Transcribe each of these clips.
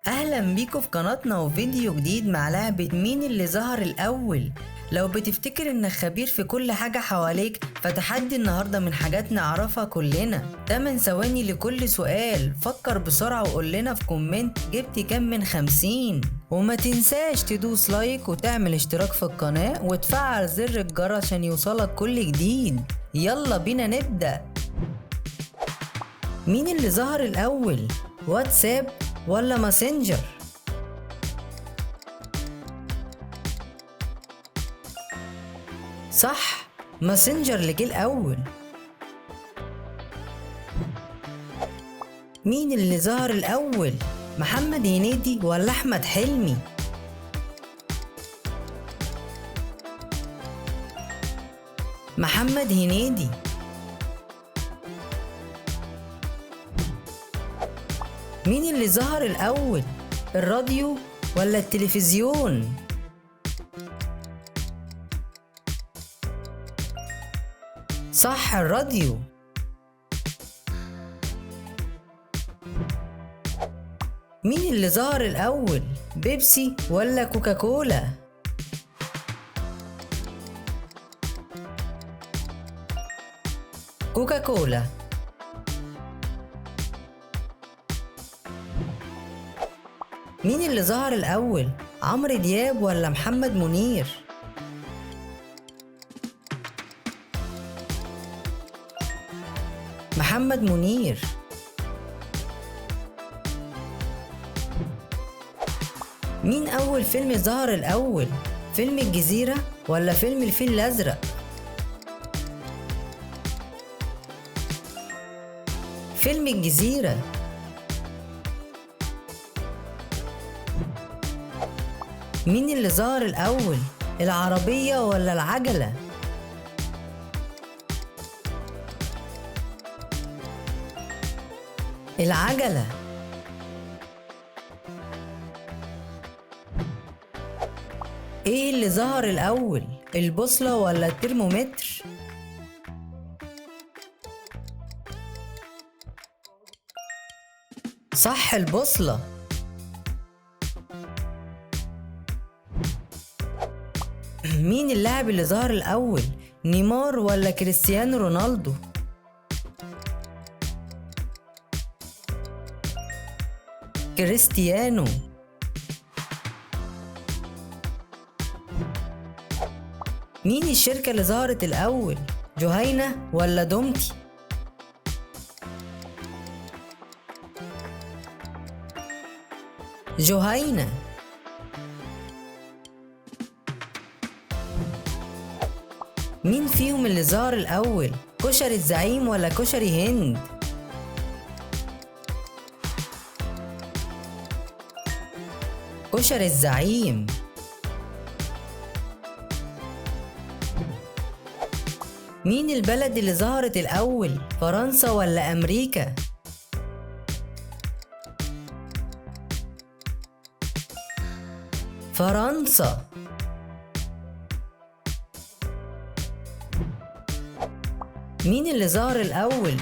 اهلا بيكم في قناتنا وفيديو جديد مع لعبة مين اللي ظهر الاول. لو بتفتكر انك خبير في كل حاجة حواليك فتحدي النهاردة من حاجات نعرفها كلنا. 8 ثواني لكل سؤال، فكر بسرعة وقول لنا في comment جبت كام من 50. وما تنساش تدوس like وتعمل اشتراك في القناة وتفعل زر الجرس عشان يوصلك كل جديد. يلا بينا نبدأ. مين اللي ظهر الأول، واتساب ولا ماسنجر؟ صح، ماسنجر اللي جه الأول. مين اللي ظهر الأول، محمد هنيدي ولا أحمد حلمي؟ محمد هنيدي. مين اللي ظهر الأول، الراديو ولا التلفزيون؟ صح، الراديو. مين اللي ظهر الأول، بيبسي ولا كوكاكولا؟ كوكاكولا. مين اللي ظهر الأول، عمرو دياب ولا محمد منير؟ محمد منير. مين أول فيلم ظهر الأول، فيلم الجزيرة ولا فيلم الفيل الأزرق؟ فيلم الجزيرة. مين اللي ظهر الأول، العربية ولا العجلة؟ العجلة. ايه اللي ظهر الأول، البوصلة ولا الترمومتر؟ صح، البوصلة. مين اللاعب اللي ظهر الأول، نيمار ولا كريستيانو رونالدو؟ كريستيانو. مين الشركة اللي ظهرت الأول، جهينة ولا دومتي؟ جهينة. مين فيهم اللي ظهر الأول، كشري الزعيم ولا كشري هند؟ كشري الزعيم. مين البلد اللي ظهرت الأول، فرنسا ولا أمريكا؟ فرنسا. مين اللي ظهر الأول،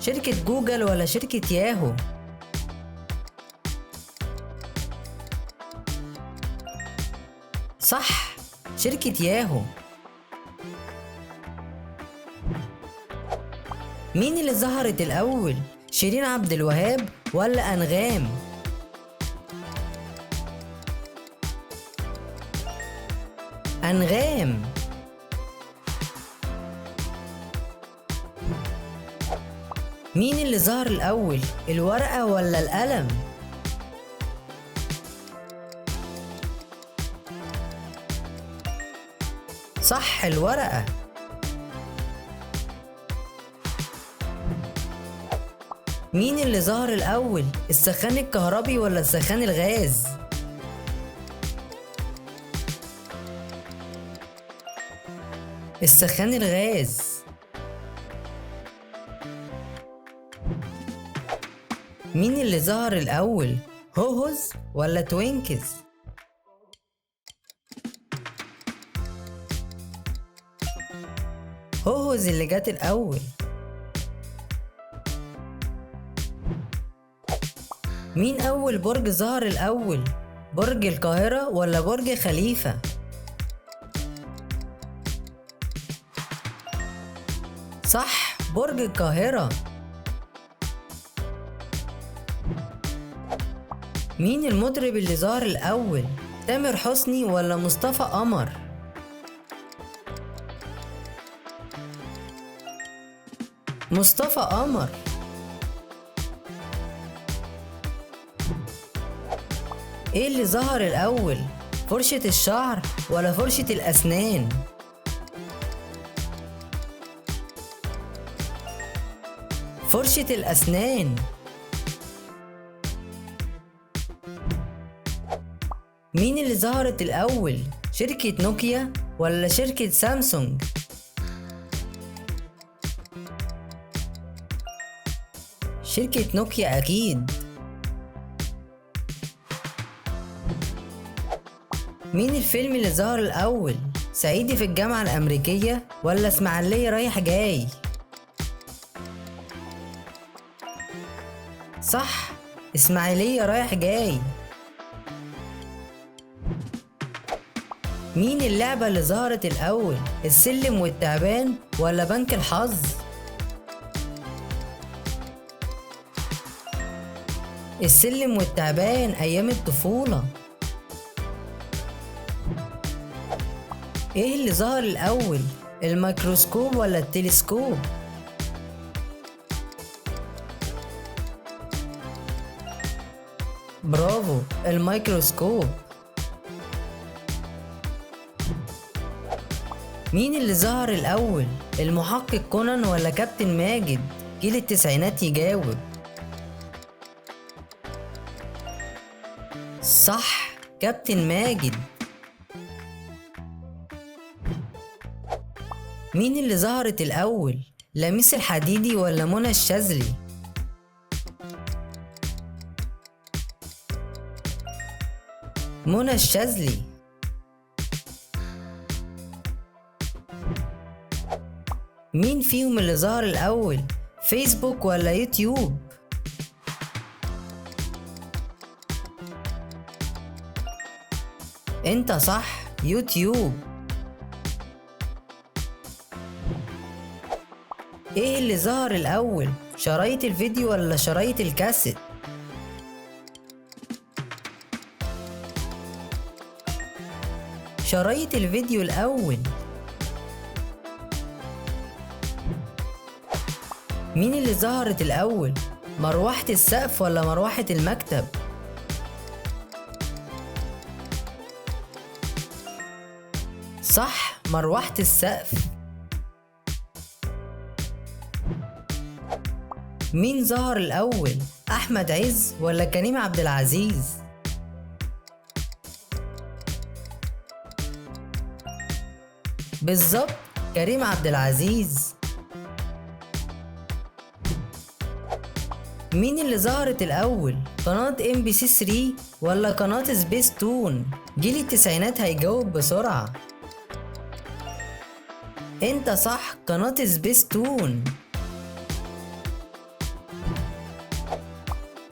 شركة جوجل ولا شركة ياهو؟ صح، شركة ياهو. مين اللي ظهرت الأول، شيرين عبد الوهاب ولا أنغام؟ أنغام. مين اللي ظهر الأول، الورقة ولا القلم؟ صح، الورقة. مين اللي ظهر الأول، السخان الكهربي ولا السخان الغاز؟ السخان الغاز. مين اللي ظهر الأول، هوهوز ولا توينكز؟ هوهوز اللي جت الأول. مين أول برج ظهر الأول؟ برج القاهرة ولا برج خليفة؟ صح، برج القاهرة. مين المطرب اللي ظهر الأول؟ تامر حسني ولا مصطفى قمر؟ مصطفى قمر. ايه اللي ظهر الأول؟ فرشة الشعر ولا فرشة الأسنان؟ فرشة الأسنان. مين اللي ظهرت الأول؟ شركة نوكيا ولا شركة سامسونج؟ شركة نوكيا أكيد. مين الفيلم اللي ظهر الأول؟ صعيدي في الجامعة الأمريكية ولا إسماعيلية رايح جاي؟ صح، إسماعيلية رايح جاي. مين اللعبة اللي ظهرت الأول؟ السلم والتعبان ولا بنك الحظ؟ السلم والتعبان أيام الطفولة. إيه اللي ظهر الأول؟ الميكروسكوب ولا التلسكوب؟ برافو، الميكروسكوب. مين اللي ظهر الأول؟ المحقق كونان ولا كابتن ماجد؟ جيل التسعينات يجاوب. صح، كابتن ماجد. مين اللي ظهرت الأول؟ لميس الحديدي ولا منى الشاذلي؟ منى الشاذلي. مين فيهم اللي ظهر الأول؟ فيسبوك ولا يوتيوب؟ انت صح، يوتيوب. ايه اللي ظهر الأول؟ شرايط الفيديو ولا شرايط الكاسيت؟ شرايط الفيديو الأول. مين اللي ظهرت الأول؟ مروحة السقف ولا مروحة المكتب؟ صح، مروحة السقف. مين ظهر الأول؟ أحمد عز ولا كريم عبد العزيز؟ بالظبط، كريم عبد العزيز. مين اللي ظهرت الأول؟ قناة MBC 3 ولا قناة سبيس تون؟ جيل التسعينات هيجاوب بسرعة. انت صح، قناة سبيس تون.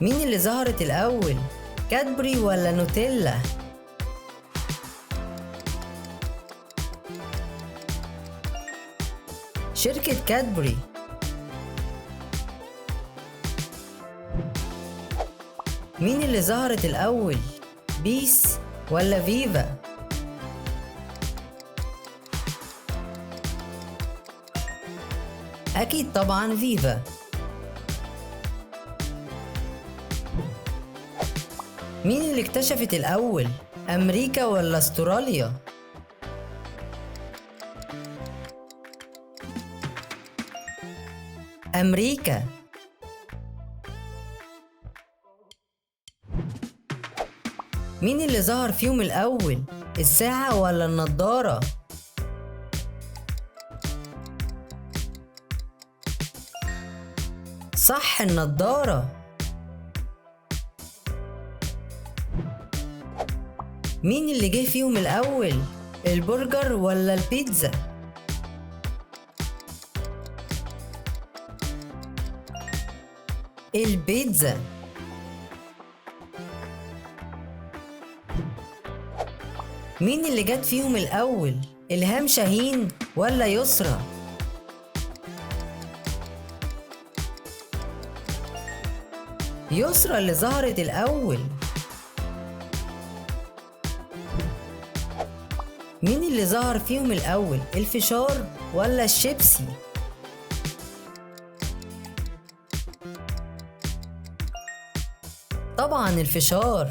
مين اللي ظهرت الأول؟ كادبري ولا نوتيلا؟ شركة كادبري. مين اللي ظهرت الأول؟ بيس ولا فيفا؟ أكيد طبعا فيفا. مين اللي اكتشفت الأول؟ أمريكا ولا أستراليا؟ أمريكا. مين اللي ظهر فيهم الأول؟ الساعة ولا النضارة؟ صح، النضارة. مين اللي جه فيهم الأول؟ البرجر ولا البيتزا؟ البيتزا. مين اللي جت فيهم الأول؟ إلهام شاهين ولا يسرا؟ يسرا اللي ظهرت الأول. مين اللي ظهر فيهم الأول؟ الفشار ولا الشيبسي؟ طبعا الفشار.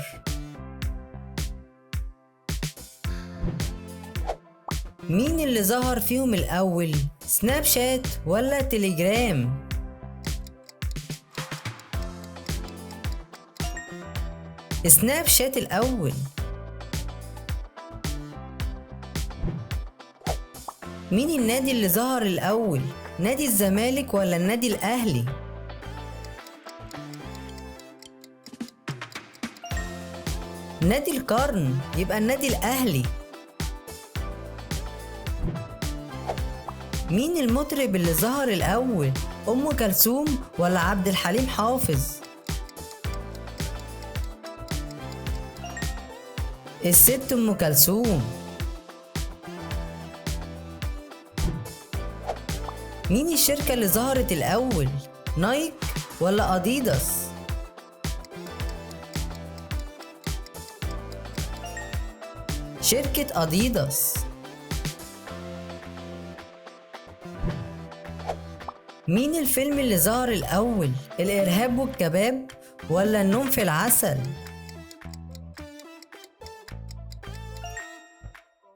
مين اللي ظهر فيهم الأول؟ سناب شات ولا تليجرام؟ سناب شات الأول. مين النادي اللي ظهر الأول؟ نادي الزمالك ولا النادي الأهلي؟ نادي القرن، يبقى النادي الأهلي. مين المطرب اللي ظهر الأول؟ أم كلثوم ولا عبد الحليم حافظ؟ الست أم كلثوم. مين الشركة اللي ظهرت الأول؟ نايك ولا أديداس؟ شركة أديداس. مين الفيلم اللي ظهر الأول؟ الإرهاب والكباب ولا النوم في العسل؟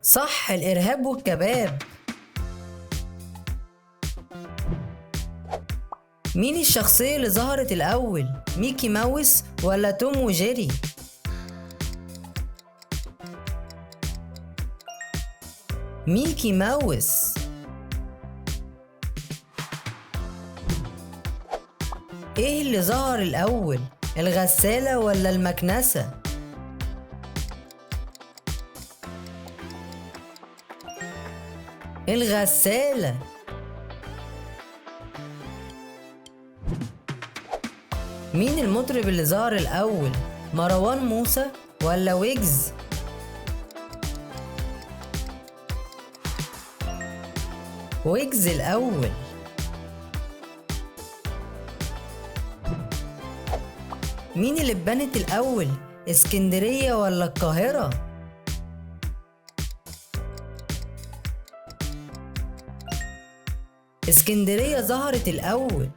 صح، الإرهاب والكباب. مين الشخصية اللي ظهرت الأول؟ ميكي ماوس ولا توم وجيري؟ ميكي ماوس. ايه اللي ظهر الأول؟ الغسالة ولا المكنسة؟ الغسالة. مين المطرب اللي ظهر الأول؟ مروان موسى ولا ويجز؟ ويجز الأول. مين اللي اتبنت الأول؟ اسكندرية ولا القاهرة؟ اسكندرية ظهرت الأول.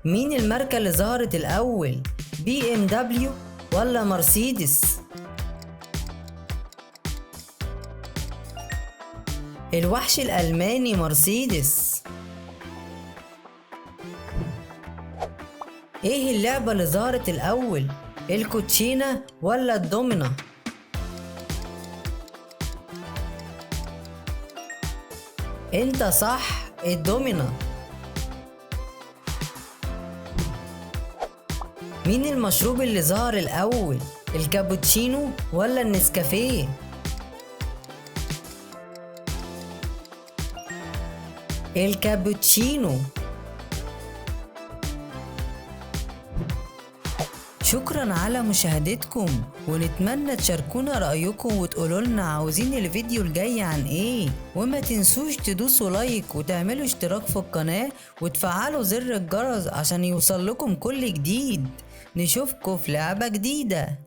مين الماركة اللي ظهرت الأول؟ BMW ولا مرسيدس؟ الوحش الألماني مرسيدس. ايه اللعبة اللي ظهرت الأول؟ الكوتشينة ولا الدومينة؟ انت صح، الدومينة. مين المشروب اللي ظهر الأول؟ الكابوتشينو ولا النسكافيه؟ الكابوتشينو. شكرا على مشاهدتكم، ونتمنى تشاركونا رأيكم وتقولوا لنا عاوزين الفيديو الجاي عن ايه، وما تنسوش تدوسوا لايك وتعملوا اشتراك في القناة وتفعلوا زر الجرس عشان يوصل لكم كل جديد. نشوفكم في لعبة جديدة.